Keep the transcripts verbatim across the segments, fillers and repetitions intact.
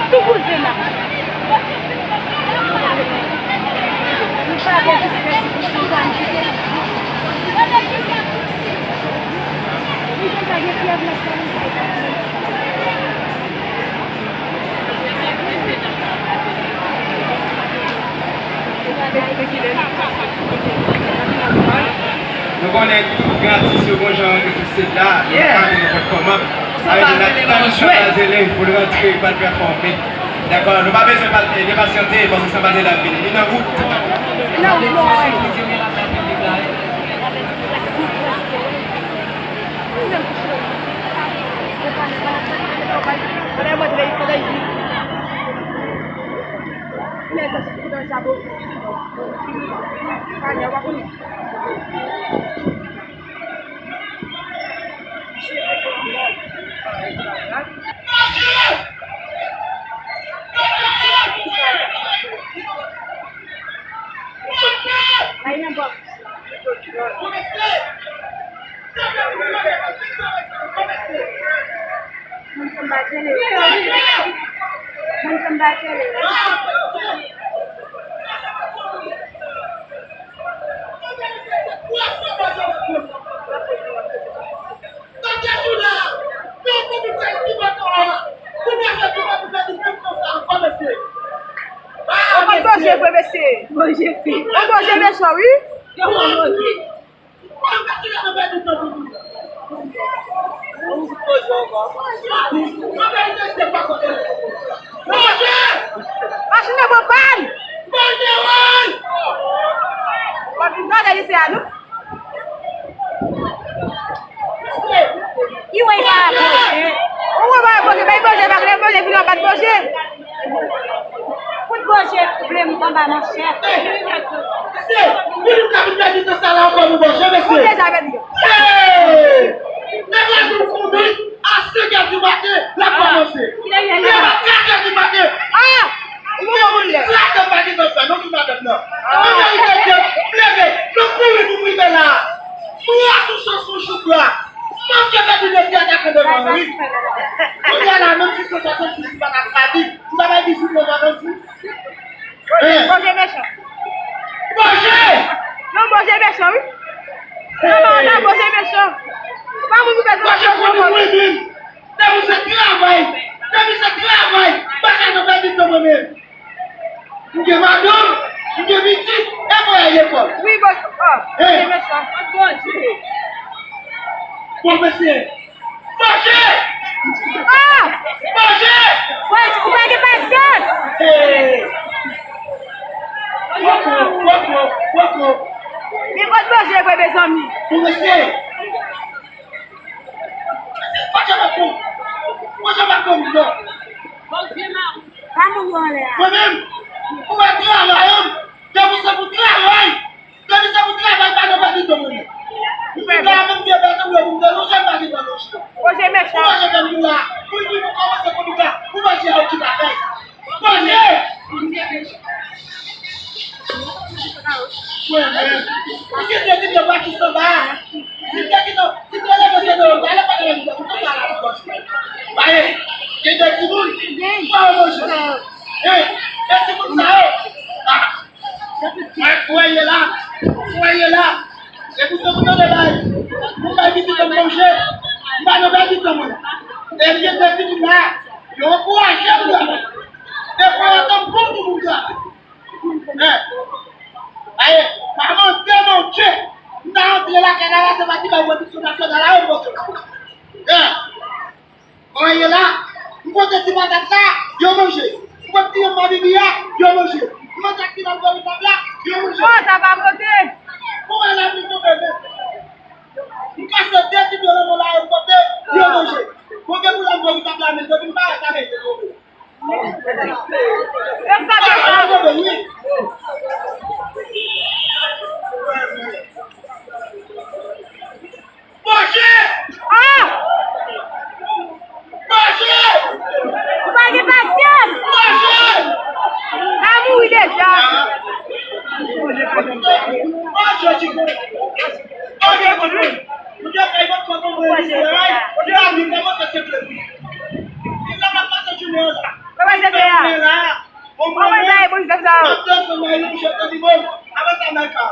Tou bouze la. Nou pa gen disrespè pou sou zam kite. Li deja gen fyèv nan fè li. Nou konnen tout gratis yo gon jan yo sèt la, nou pa vin nenpòt kòman. Sa vle di n ap tann Samba Zele pou l rantre, pou l pèfòme. Dakò, nou pa bezwen pa, eh, depasyante, paske Samba Zele ap vini. Li nan wout. Li nan wout. Moun Samba Zele. Moun Samba Zele. Ou konn Bonje vre, mesye. Bonje vre. Ou Bonje mechan, wi. Machin nan pran bal. W ap vin gade lise a, non? Ki wè pa Bonje? Ou wè pa Bonje, bay Bonje, pa vle Bonje, vin anba Bonje. Fout Bonje vle m anba manchèt. Mesye, pou nou ka vin pèdi tan sa la ankò, nou Bonje, mesye. Ou deja pèdi tan. Hey! Nèg la di w konbit a senkè di maten, l ap kòmanse. Depi a katrè di maten. Ah! Ou bon moun lè. Ladan pa gen nan sa, non, ki madanm nan. An verite, Dye, m leve, m kouri pou m rive la. Twa sou san sou chouk la. Manke pèdi de tèt ak devan, wi. Kounye a la, menm si se swasann dis pa t ap ka di, m ta bay vizit nan swasann dis. Bonje mechan. Bonje! Non, Bonje mechan, wi. Non, non, non, Bonje mechan. Pa moun ki fè sa. Bonje konnen mwen menm. Depi se travay. Depi se travay. Pa ka nan pèdi tan mwen menm. M gen madanm, m gen pitit, e mwen al lekòl. Wi, Bonje. Ah, Bonje mechan. Bonje! Bonje! Ah! Bonje! Wè, ou pa gen pasyans! Hey! Poko, poko, poko. Gen kot Bonje vre, mezanmi. Bonje! Bonje pa konn, Bonje pa konn, non. Pa moun yo anlè a. Mwen menm, ou wè travay, an? Depi se pou travay! Depi se pou travay, pa nan pèdi tan mwen menm. Mwen la menm vye bèt ou vle pou m te lonje, m pa gen tan lonje. Bonje mechan. Ou pa janm vin la. Pou li pou kòmanse pou nou la. Ou pa di a ou ki pa fè. Bonje! Mwen menm. Ou ki te di ke pa ki sanba. Si te ki non, si te leve se de ou, ale pa de ou, ou pa la pou Bonje. Baye, gen de timoun, pa Bonje. E, e timoun sa yo. Ah. Mwen, mwen ye la, mwen ye la. E pou se pou tande bay. Pou bay pitit mwen manje. M pa nan bay pitit mwen. E byen de pitit la. Yo ankouraje m la. E fò yo tann bon pou moun la. Hein. Aye, pa mande Bondye. M ta rantre lakay la, se pa ti bay pwodiksyon nasyonal la, yo manje. Hein. Mwen ye la, m pote ti patat la, yo manje. M pote ti yanm mabibi a, yo manje. M manje ak ti nan dlo tab la, yo manje. Oh, sa pa pote. Mwen la vin tonbe men. M kase de ti dlo nan men la, yo pote, yo manje. Mwen gen pou la dlo tab la, men depi m parèt la, men yo tonbe. Yo sa te sa. Yo tonbe, wi. Bonje! Ah! Bonje! Ou pa gen pasyans! Bonje! Sa mouri deja. Bonje, ti bon. Bonje, ti bon. Bonje, kay mwen, kòman mwen, Bonje, la, wi. Bonje, la, wi, kòman sa se vle, wi. Li la, la, pa se jounen an la. Kòman se vle, Misye te di bon, avan sa, Mèka.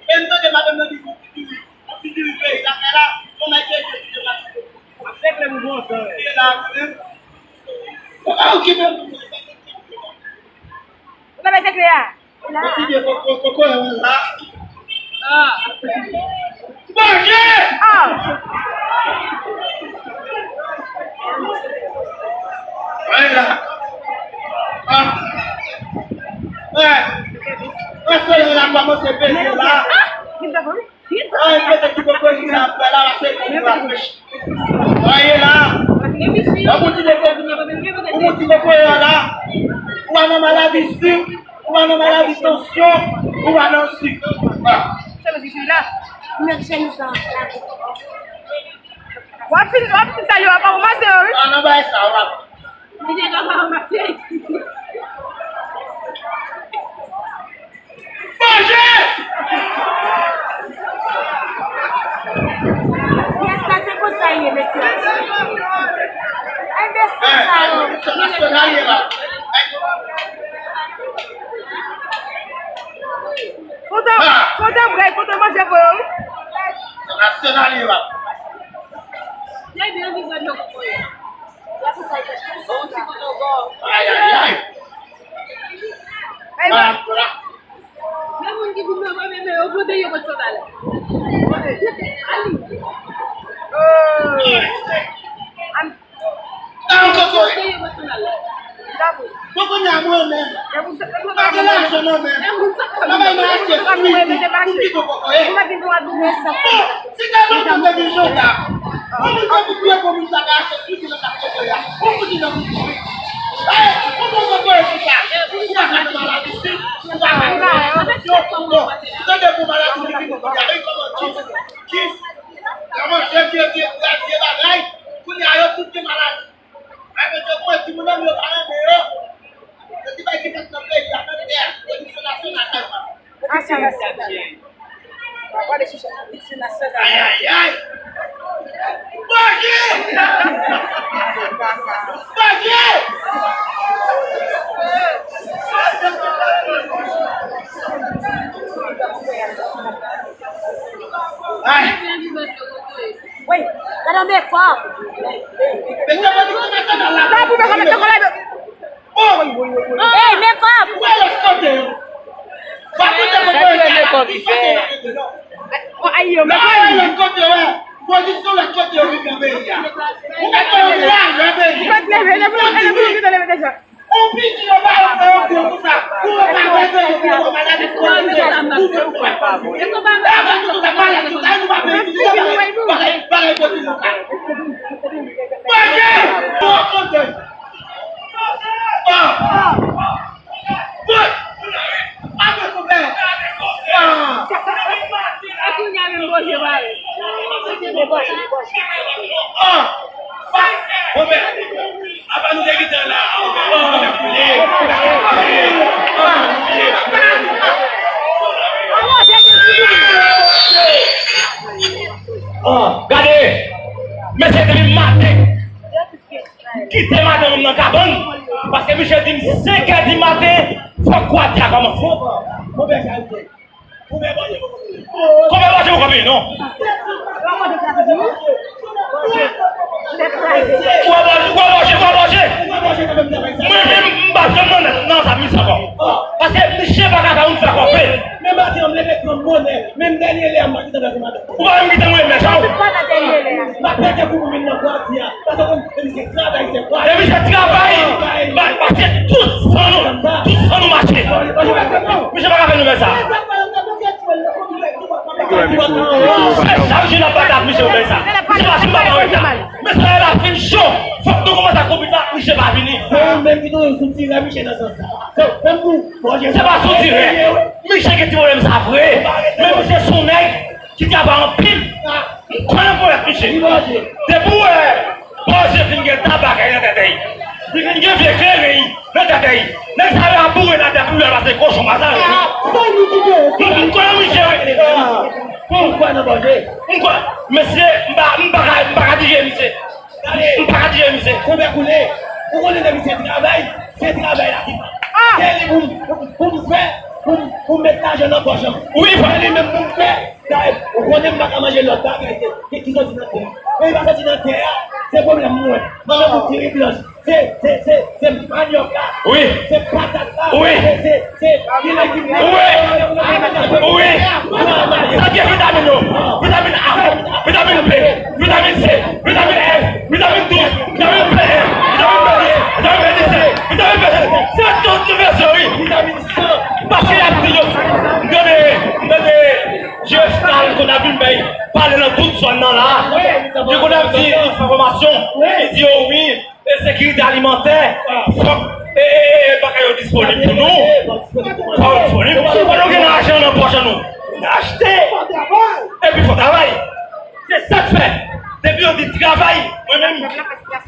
E m tande madanm nan di, bon, ti diri, bon, ti diri peyi lakay la, bon, nèg peyi ki te pase. Ap segle pou bon tan. Li la, kanmenm. Ou pa okipe m. Ou pa segle a? Ou la? Bon, ti vye koko, koko, la. Ah. Manje! Ah! Ay la. Ah. Wè. Wè, solèy la kòmanse peze la. Ah! Ay, mete ti kokoyi sa ap fè la, la se pou la pèch. Ay la. Yon ti kokoyi, yon ti kokoyi la. Ou pa nan maladi sik. Ou pa nan maladi tansyon, ou pa nan sik. Ah. Sa vle di la? Nèg chèn sa. W ap fin, w ap fin sa yo, w ap ranmase yo, wi. Ah, nan bay sa, w ap. Li deja pa ranmase. Manje! Pyès la se konsa l ye, mesye. Enbesil sa yo. Kontan, kontan bwè, kontan manje pou yo, wi. Nasyonal yo la. Ay, ay, ay. Ay, men moun ki vin nan mwen, men yo pote yo kot sandal. Pote. Ali. Oh. An. Pote yo kot sandal. Bon, kounye a mwen menm. Pa gen lajan nan men m. Nan bay mwen achte fwi pou m kite kokoye. Bon, si te lontan te gen janda, yon moun te pou priye pou moun sa ka achte fwi ki nan kay kokoye a. Yon moun ki nan fwi. Ay, yon bon kokoye pou sa. Ou pa ka nan maladi sik, ou pa ka nan maladi tansyon. Bon, ou tande pou maladi ki vin pou gade kòman kis, kis. Kòman vye, vye, vye, vye, vye bagay. Kounye a yo tout gen maladi. Ay, men yo mwen, timoun nan yo pa renmen yo. Yo di bay ki fèt nan peyi a, nan tè a, pwodiksyon nasyonal la yo pa. Pwodiksyon nasyonal. Pwodiksyon nasyonal. Ay, ay, ay. Bondye! Bondye! Ay. Wi, gade mekòp. Gade pou mekòp, mete kòlè. Ey, mekòp. Mekòp li fè. Ayi, yo, mekòp li. Pwodiksyon lòt kote yo vin nan peyi a. Ou mèt fè yon vwayaj nan peyi. Ou mèt leve, leve, leve, leve, leve deja. Ou piti yo pa yo fè yo gwo konsa. Pou yo pa rete yo pou yo maladi pou yo rete. Pou yo pa. E avan tout sa maladi sa nou pa fè itilize bagay bagay bagay pwodui lokal. Bondye! Bon kote. Bon. Bon. Amen, konpè. Ah. Ah. Konpè. Apa nou te gentan la? Ah, gade! Mesye depi maten, m kite madanm nan kabann, paske misye di m senkè di maten, fòk gwati a kòmanse. Konbyen manje poko peye? Non. Ou a manje, ou a manje, ou a manje. Mwen menm, m pa janm nan, nan sa misye ankò. Paske misye pa ka fè moun fè kòpe. Men maten an, m leve pran monnè. Menm dènye lè a, m pa gentan plase madanm. Ou pa menm gentan mwen mèchan. M pa pète kou pou vin nan gwati a. Paske konn, e misye travay, se gwati. E misye travay. Ba, pase tout san nou, tout san nou mache. Misye pa ka fè nou fè sa. Se sa misye ap bat ak misye pou fè sa. Misye pa sou pa wè sa. Men sa la fin cho. Fòk nou kòmanse ak konbit la, misye pa vini. Se ou menm ki toujou sou tirè misye nan sans sa. Se ou menm tou. Se pa sou tirè. Misye gen ti pwoblèm sa vre. Men misye se yon nèg ki travay anpil. M kwè nan pwomès misye. Depi w wè Bondye fin gen tabakay nan tèt li, li fin gen vye kleren nan tèt li. Nèg sa yo ap boure nan tèt li pase kochon pa sa yo. M kwè nan misye wi. M kwè nan Bondye. M kwè. Mesye, m pa, m pa ka, m pa ka dirije misye. M pa ka dirije misye. Konbyen koule? Ou konnen lè misye travay, se travay la ki pa. Se li pou m, pou m fè. Pou, pou met lajan nan pòch an. Wi, frè. Se li menm pou m fè. Dayè, ou konnen m pa ka manje lòt bagay ke, ke ki soti nan tè a. Men li pa soti nan tè a, se pwoblèm mwen. Manje pou diri blanch. Se, se, se, se manyòk la. Wi. Se patat la. Wi. Se, se, se, se legim la. Wi. Wi. Sa gen vitamin yo. Vitamin A, vitamin B, vitamin C, vitamin F, vitamin douz, vitamin B un, vitamin B douze, vitamin B disèt, vitamin B sèt. Se tout nou bezwen, wi. Vitamin san. Paske y ap di yo, m tande, m tande Gerestal konn ap vin bay pale nan tout zòn nan la. Yo konn ap di enfòmasyon. Li di yo wi, e sekirite alimantè, fòk e, e, e, bagay yo disponib pou nou. Fòk yo disponib. Fòk nou gen lajan nan pòch an nou. Nou achte. Epi fò travay. Se sa k fè. Depi yo di travay, mwen menm,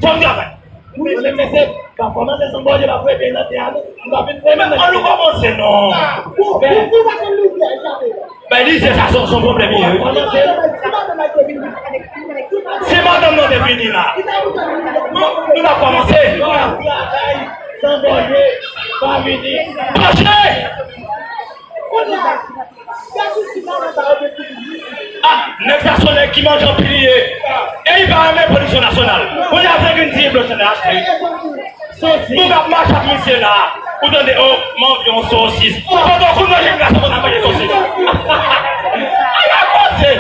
fò m travay. Wi, men mesye, pa kòmanse san Bondye pa frape nan tè a, non. M pa vin frape nan tè a. Men an nou kòmanse, non. Ou, ou, ou pa konn louvri a, chape. Ben, li se sa, se, se yon pwoblèm, wi. Si madanm nan te vini la, nou t ap kòmanse. Travay san Bondye pa vini. Mache! Ah, nèg sa se yon nèg ki manje anpil li ye. E li pa renmen pwodiksyon nasyonal. Kounye a, vin di blanch nan achte. Sosis. Nou k ap mache ak misye la, ou tande, o, m anvi yon sosis. Pandan kou manje, m ka sot nan manje sosis. Ala koze!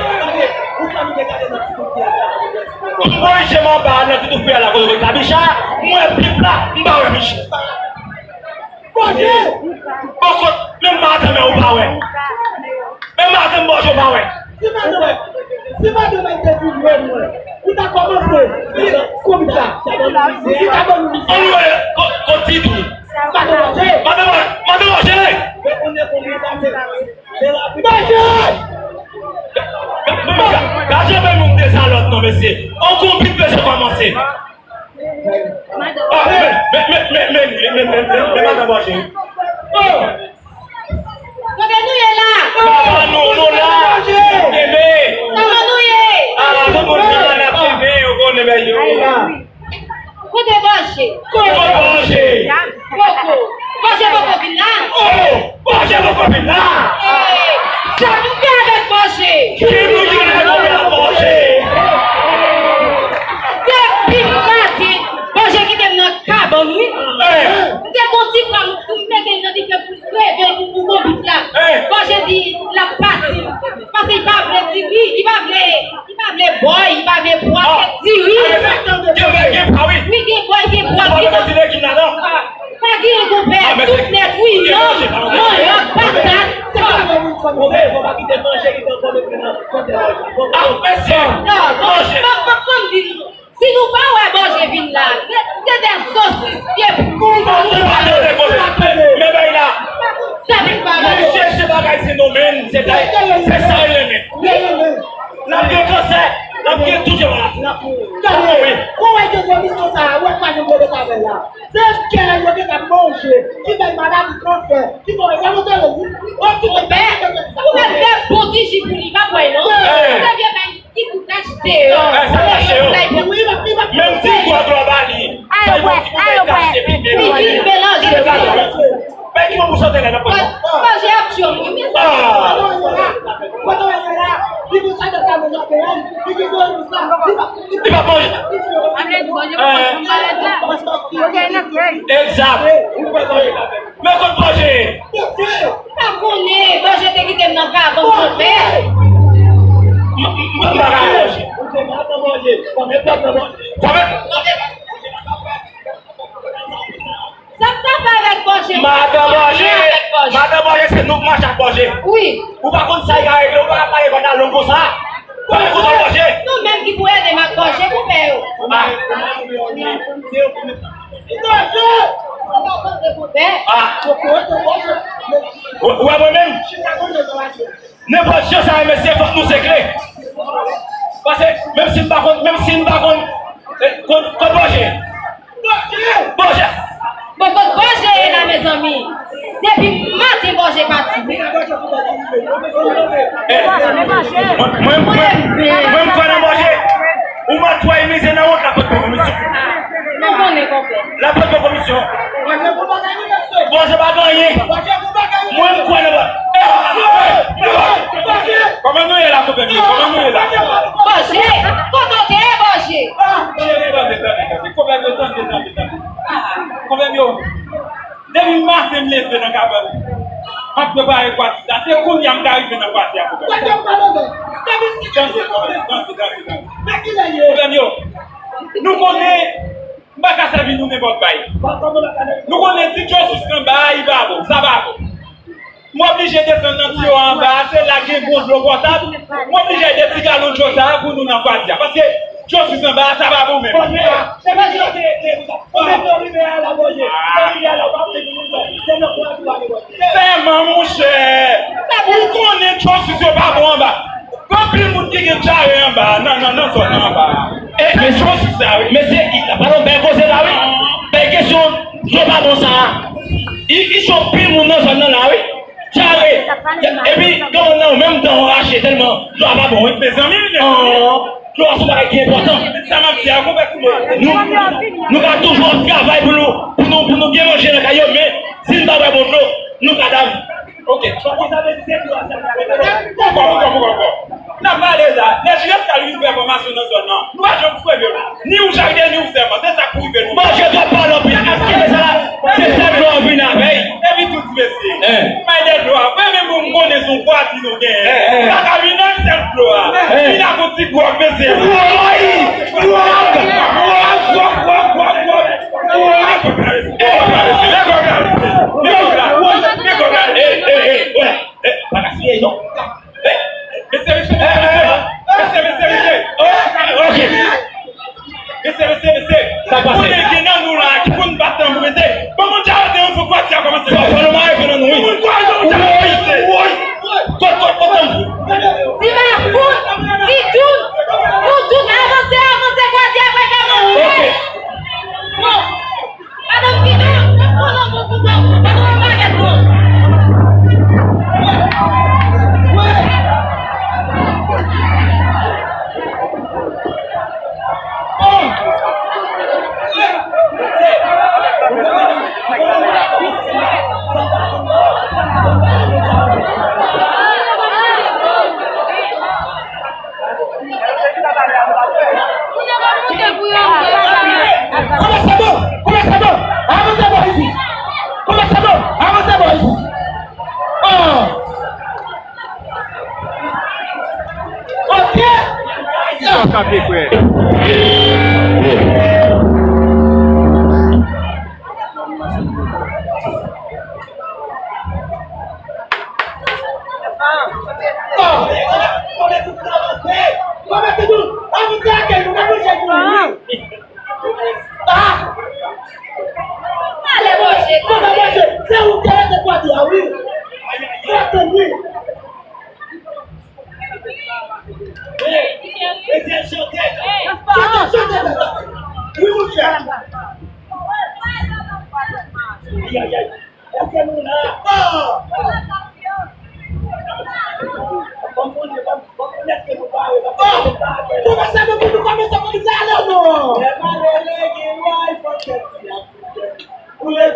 M korije m anba nan ti tou fè la kote kabicha, m wè pip la, m pa wè Michel. Bòje! Bòkòt, menm madanm ou pa wè. Menm madanm Bòje ou pa wè. Si madanm, si madanm te vin wè mwen, ou ta kòmanse, li, konbit la. Li ta ban nou misye. Ann wè, ko-, kot Didou. Madanm Bòje. Madanm Bòje, madanm Bòje. Bòje! Gade jan peyi nou dezalòd non, mesye. On konbit mesye kòmanse. Ah, men, men, men, men, men, men, men, men, madanm Bòje. Oh! Kote nou ye la? Papa nou, nou la. Kenbe. Kòman nou ye? Ah, tout moun la, n ap kenbe, yo konnen bagay yo. Kote Bòje? Kote Bòje? Poko. Bòje poko vin la? Oh! Bòje poko vin la! Sa nou fè avèk Bòje? Ki nou gen avèk Bòje? Depi maten, Bòje kite m nan kabann, wi. M te gon ti pwa m mete nan dife pou l kreve pou, pou konbit la. Bòje di l ap pati. Paske li pa vle diri, li pa vle, li pa vle bòy, li pa vle pwa, se diri. Gen bòy, gen pwa, wi. Wi, gen bòy, gen pwa, gen pwa. Pa gen konpè, tout nèt, wi, yanm, manyòk, patat. Ah, mesye! Manje! Si nou pa wè Bòje vin la, se, se de sosis, pye pou. Ou pa tande koze. Men bay la. Sa vin pa la. Mesye, se bagay fenomèn, se bagay, se sa yo renmen. L ap gen kansè, l ap gen tout jan maladi. Wi. Ou wè ke komisyon sa a, ou wè pa gen pwoblèm avè l la. Se kè yo te ka manje, ki bay maladi kansè, ki bay remote le ou, ou ki bay. Ou mèt fè bon ti ji pou li, pa kwè non. Se vye bay. Ki kout achte yo. Eh, sa kache yo. Menm si gwa dlo ba li. Ay, wè, ay, wè. Li vin melanje. Bay ki bon pou sante la nan pòch. Manje ap tchwe mwen. Ah. Li pa manje. Egzak. Men kot Bòje? M pa konnen, Bòje te kite m nan kabann konpè. M, m, m pa ka Bòje. Sa m ta fè avèk Bòje? Madan Bòje, madan Bòje, se nou k mache ak Bòje. Wi. Ou pa konn sa y ka regle, ou pa ka pale pantalon konsa. Fòk ou konn Bòje. Nou menm ki pou ede m ak Bòje pou fè yo. Ah. Ou, ou wè mwen menm? Nenpòt jan sa ye, mesye, fòk nou sekle. Paske menm si m pa konn, menm si m pa konn, eh, konn, konn Bòje. Bòje! Bon, kot Bòje ye la, mezanmi? Depi maten Bòje pati. Eh, mwen, mwen, mwen, mwen, m kwè nan Bòje. Ou mèt wè mize nan wont, l ap pot pou komisyon. Nou konnen konpè. L ap pot pou komisyon. Bòje pa gen anyen. Mwen, m kwè nan Bòje. Kòman nou ye la, konpè m yo? Kòman nou ye la? Bòje, kote w te ye, Bòje? Tande, tande, tande, tande. Konpè m yo, tande, tande, tande. Konpè m yo, depi maten m leve nan kabann, m ap prepare kwati sa. Se kounye a m ka rive nan kwati a, konpè m. Tande, tande, tande, tande. Konpè m yo, nou konnen M pa ka sèvi nou nenpòt bagay. Nou konnen ti Josis anba a, li pa bon. Sa pa bon. M oblije desann nan tiyo a anba a, se la gen bon dlo potab. M oblije de ti galon dlo sa a pou nou nan kwati a. Paske Josis anba a, sa pa bon menm. Sèman, monchè, ou konnen Josis yo pa bon anba. Gen anpil moun ki gen dyare anba a, nan, nan, nan zòn nan anba a. E, mesye, mesye, ki, la pa nan bèl koze la, wi. Bèl kesyon, dlo pa bon sa a. I, i cho anpil moun nan zòn nan la, wi. Dyare. Epi, gen moun nan, menm dan w rache, tèlman dlo a pa bon, wi. Mezanmi, mezanmi. Dlo a se yon bagay ki enpòtan. Sa m ap di a, konpè Koumo. Nou, nou ka toujou ap travay pou nou, pou nou, pou nou byen manje nan kay yo, men si n pa bwè bon dlo, nou kadav. Ok. Poko sa vle di se dlo a sèlman. Poko, poko, poko, poko. N ap pale la. Nèg Reskal vin fè fòmasyon nan zòn nan. Nou pa janm frede nou. Ni ou Jaride, ni ou Sèman. Se sa k pou rive nou. Bòje twòp pale anpil. Kite sa la. Se sèl dlo an vin avè l. Epi tout mesye. May de dlo a. Mwen menm ou m konnen se yon kwati nou genyen. Pa ka vin nan sèl dlo a. Vin ak yon ti gwòg, mesye. Woy! Gwòg! Gwòg, gwòg, gwòg, gwòg, gwòg! Gwòg! Ey, ey, ey, ey, wè. Eh, pa ka siye, non. Eh, mesye, mesye, mesye, mesye. Mesye, mesye, mesye. Oh, ok. Mesye, mesye, mesye. Sa k pase? Konnen gen nan nou la ki konn bat tanbou, mesye. Bon, moun sa yo te yon sou kwati a kòmanse. Fò, fò nou mare fè nan nou, wi. Moun kwati a kòmanse. Woy, woy. Kot, kot, kot tanbou? Ti Makout, ti Doud, nou tout avanse, avanse, kwati a pa ka mouri. Ok. Bon. Madanm Gidon, pran nan bon pou bò, pa nan yon pakèt bon. Kòmanse bon, kòmanse bon, avanse bò isit. Kòmanse bon, avanse bò isit. Ah. Ok. Sa k ap ekwè. Ale, Bòje, kanpe. Se ou ki rete kwati a, wi. Rete, wi. Mesye, chante. Chante, chante, mesye. Wi, monchè. Ay, ay, ay. Èske nou la? Ah! Bon, bon, bon, bon, èske nou pare? Ah! Bon, mesye, nou, nou kòmanse konn sa, alò, non? Lè malere gen lwa, l fò tèt li ap koule.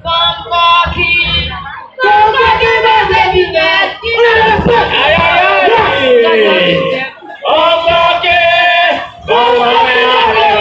Fanm fòkè. Fanm fòkè, fanm fòkè, fanm fòkè.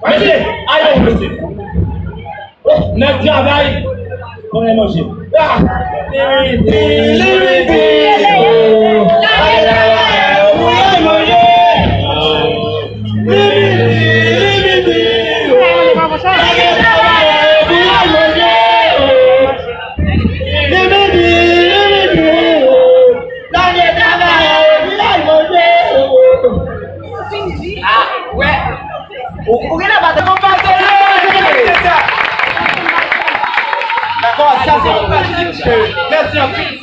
Mesye, ayo, mesye. Nèg travay, konnen manje. Ah, wè. Ou, ou genlè pa te konn pase. Dakò, sa se yon pati. Mèsi anpil.